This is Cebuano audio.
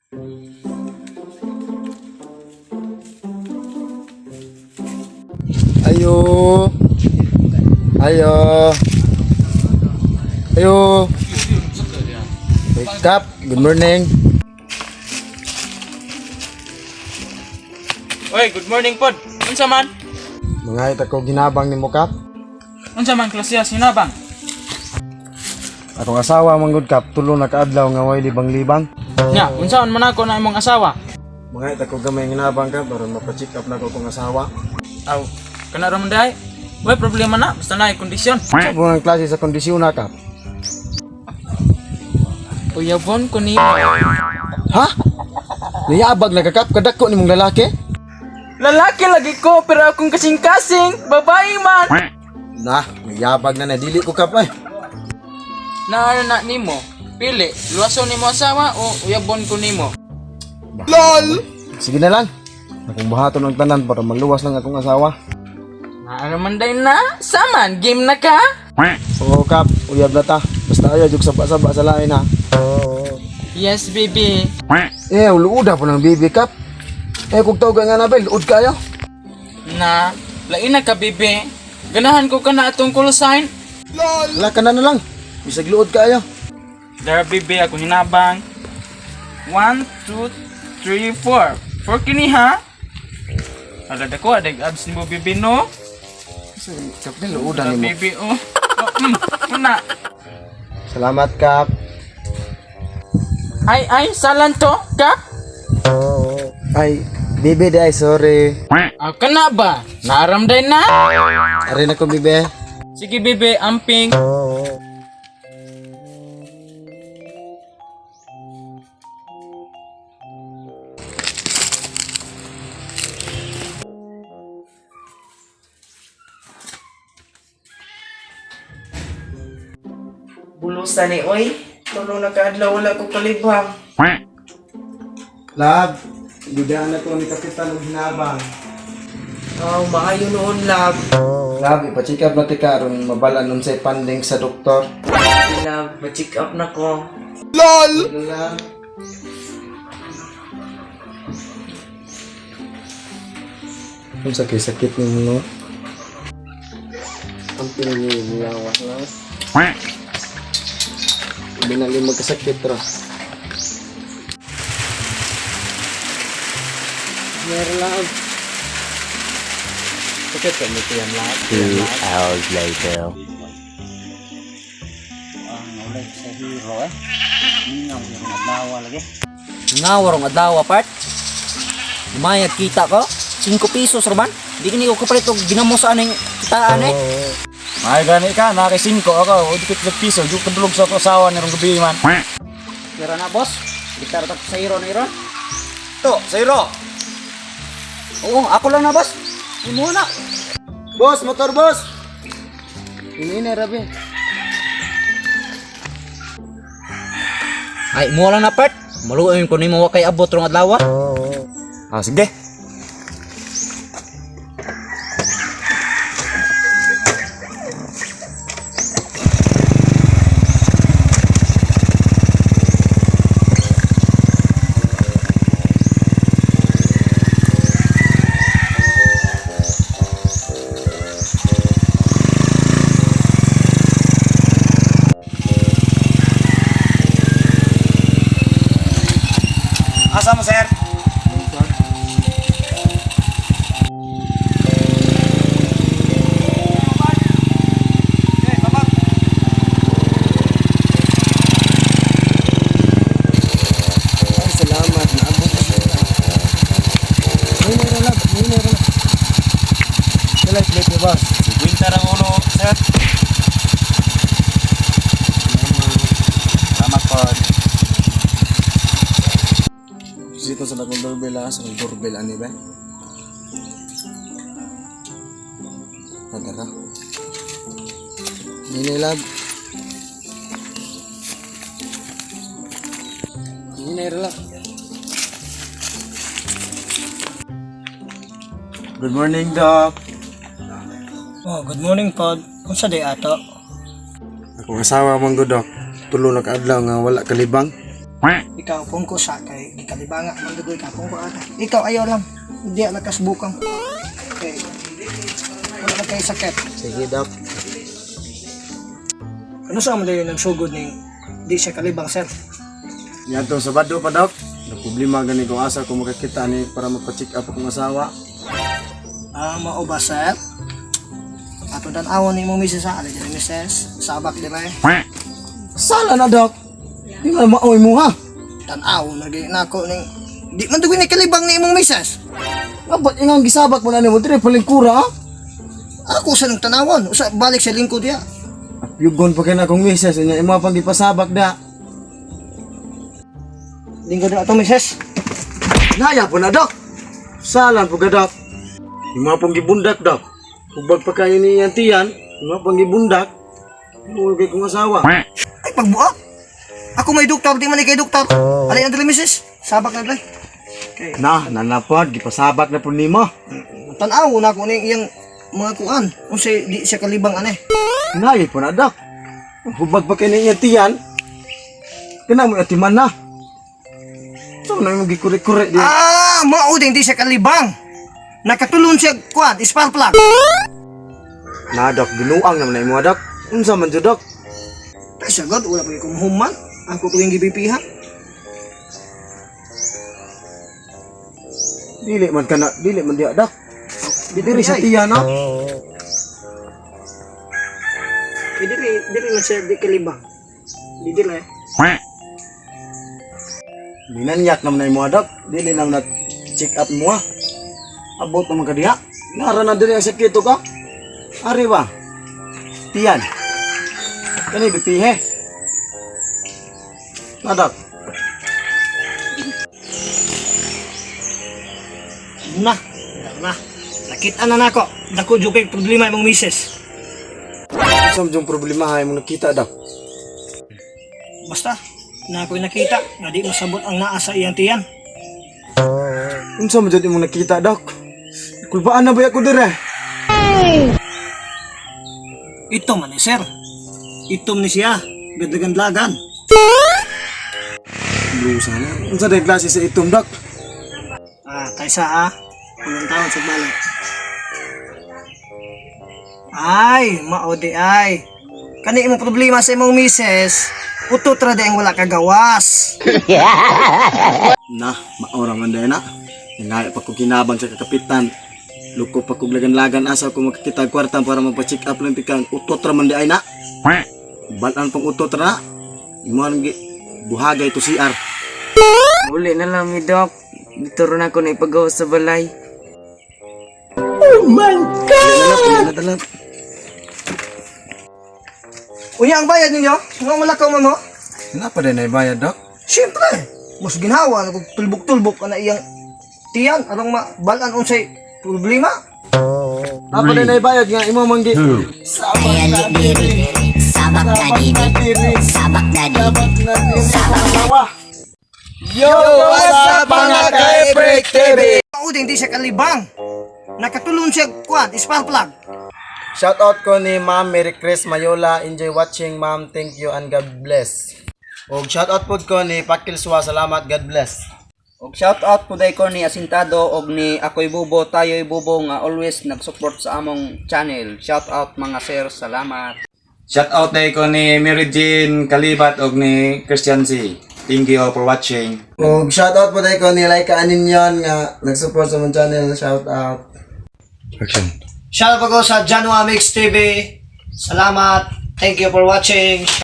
Ayo. Ayo. Ayo. Wake up. Good morning. Oy, good morning pod. Unsa man? Mga ita ko ginabang ni mo, Kap. Unsa man klase sinabang? Akong asawa manggod, Kap, tulo na kaadlaw nga way libang-libang. Nya, unsaon man ako na imong asawa? Mga ita ko gamay ginabang, Kap, aron mapa-check up na ko akong asawa. Aw, kana ra man dahi. Way problema na, basta naay kondisyon. Sa bungang klase sa kondisyon na, Kap. Uyabon ko nimo. Ha? Niyabag na ka, Kap, kadako nimong lalaki? Lalaki lagi ko pero akong kasing-kasing, babae man. Na, niyabag na na dili ko, Kap, ay. Naara na nimo. Pili, luwason nimo asawa o uyabon ko nimo. Sige na lang. Akong buhaton ang tanan para maluwas lang akong asawa. Naara man day na, saman game na ka. Oo, Kap, uyab na ta. Basta ayaw, jug saba-saba sa lain ha. Yes, baby. Eh, luod po ng baby, Kap. Eh, kung tawag nga Nabel, luod kayo. Na, lain na ka, baby. Ganahan ko ka na atong call sign. Wala ka na na lang. Bisag luod kayo. Dara, baby, ako hinabang. 1, 2, 3, 4. 4 kini ha? Agad ako, adag abs ni mo, baby, no? Kap, luodan Dara, nimo. baby, oh. Oh, una. Salamat, Kap. Ay, ay, salan to, ka? Ay, baby, di ay, sorry. Ah, kana ba? Naaram din na? Arin ako, baby. Sige, baby, amping. Bulusan ni oy. Tulo na kaadlaw wala ko kalibang. Love, bidaan na ko ni Kapitan og hinabang. Oh, maayo noon, love. Love, ipa-check up na tika aron mabalan unsay funding sa doktor. Sige, love, ma-check up na ko. Love. Unsa kay sakit nimo no? Ang pinangyawas na. Binali magkasakit ra. Meron lang. Sakit ka mo tiyan lahat. 2 hours later. Nga warong adlaw part. Lumayag kita ko. 5 pesos roman. Di kini ko kapalit og ginamo sa aning kitaan eh. Ay gani ka, na kay 5 ako, o dikit sa piso, yung kadulog sa ako asawa ni rong gabi man. Pero na boss, gitar ta sa iro na iron. To, sa iro. Oo, ako lang na boss. Imo na. Boss, motor boss. Ini na rabi. Ay, mo lang na part. Maluoy ko nimo wa kay abot rong adlaw. Ah, sige. Asa mo, sir? Ay, salamat. Naabot na sila. May nera lang. May nera lang. Kailan plate ni boss? 50 ang ulo, sir. Salamat po. Dito sa dakong doorbell ha. Sa doorbell ani ba? Tara. Nini lab. Nini lab. Good morning, Doc. Oh, good morning pod. Unsa day ato? Akong asawa man gud, Doc. Tulo na kaadlaw nga wala kalibang. Ikaw pungko sa kay gikalibanga man dugoy ka pungko ata. Ikaw ayaw lang. Hindi lakas bukang. Okay. Wala na kay sakit. Sige, Dok. Ano sa man dayon nagsugod ning di siya kalibang, sir? Niadtong Sabado pa, Dok. Na problema gani kung asa ko makakita ni para magpa-check up akong asawa. Ah, mao ba, sir? Ato tan-awon ni imong misis ha, alay diri misis, sabak dire. Sala na, Dok. Di man maoy mo ha. Tan-aw na gyud nako ning di man dugoy ni kalibang ni imong misis. Nga ba't ingang gisabak mo na nimo dire palingkura ha? Ako sa nang tanawon, usa balik sa lingkod diya. Yugon pa kay na akong misis nya imo pang gipasabak da. Lingkod na atong misis. Naya po na, Dok. Salan po ka, Dok. Imo pong gibundak, Dok. Hubag pa kayo ni iyang tiyan, imo pong gibundak. Imo kay kong asawa. Ay pagbuak. Ako may doktor, di man ikay doktor. Alay na diri misis, sabak na diri. Na, nanapod, gipasabak na po nimo. Tan-aw na ako ning iyang mga kuan. Unsay di siya kalibang ane. Naya po na, Dok. Hubag pa kayo ni iyang tiyan. Kana mo atiman na. So na imong gikuri-kuri di. Ah, mao din di siya kalibang. Nakatulon siya kuan, spark plug. Na, Dok, binuang naman na imo, Dok. Unsa man jud, Dok? Ay sagad, wala pa kong human. Ako ko yung gibipihan. Dili man kana, dili man diha, Dok. Dili sa tiyan, no? Eh, dili, dili man siya di kalibang. Di dili. Binanyak naman na imo, Dok. Dili naman na check up mo, ah. Abot naman ka diha. Nara na dili ang sakit ka. Ari ba? Tiyan. Kani bipihe. Na, Dok. Na, na. Nakita na nako. Dako jud kay problema imong misis. Unsa man jung problema ha imong nakita, Dok? Basta, na ako'y nakita nga di masabot ang naa sa iyang tiyan. Unsa man jud imong nakita, Dok? Kulbaan na ba ako dire? Ito man ni sir. Itom ni siya. Gadlagan-lagan. Blusa na. Unsa day klase sa itom, Dok? Ah, kaysa ah. Ulang taon sa balik. Ay, mao di ay. Kani imong problema sa imong misis, utot ra di ang wala kagawas. Na, maora man day na. Nangaya pa ko kinabang sa kakapitan. Luko pa kog lagan-lagan asa ko makakita og kwarta para magpa-check up lang tikang utot ra man di ay na. Balan pang utot ra na. Imo ang buhagay to CR. Uli na lang mi, Dok. Dito rin ako na ipagawa sa balay. Dala, dala. Unya ang bayad ninyo? Nga wala ka man mo? Wala pa din ay bayad, Dok. Siyempre, mas ginhawa na kung tulbok-tulbok ka na iyang tiyan arong mabalan unsay problema. Wala pa din ay bayad nga imo man gi. Ayan diri, sabak na diri, sabak na diri, sabak na. Yo, what's up mga ka-Break TV? Mao din di siya kalibang. Nakatulon siya kuan, spark plug. Shout out ko ni Ma'am Mary Chris Mayola. Enjoy watching, Ma'am. Thank you and God bless. Og shout out pod ko ni Pakil Suwa. Salamat. God bless. Og shout out po ko ni Asintado og ni Ako'y Bubo, Tayo'y Bubo nga always nag-support sa among channel. Shout out mga sir, salamat. Shout out na ko ni Mary Jean Kalibat og ni Christian C. Thank you all for watching. Og shout out pod ko ni Laika Aninyon nga nag-support sa mong channel. Shout out. Action. Shout out ko sa Janwa Mix TV. Salamat. Thank you for watching.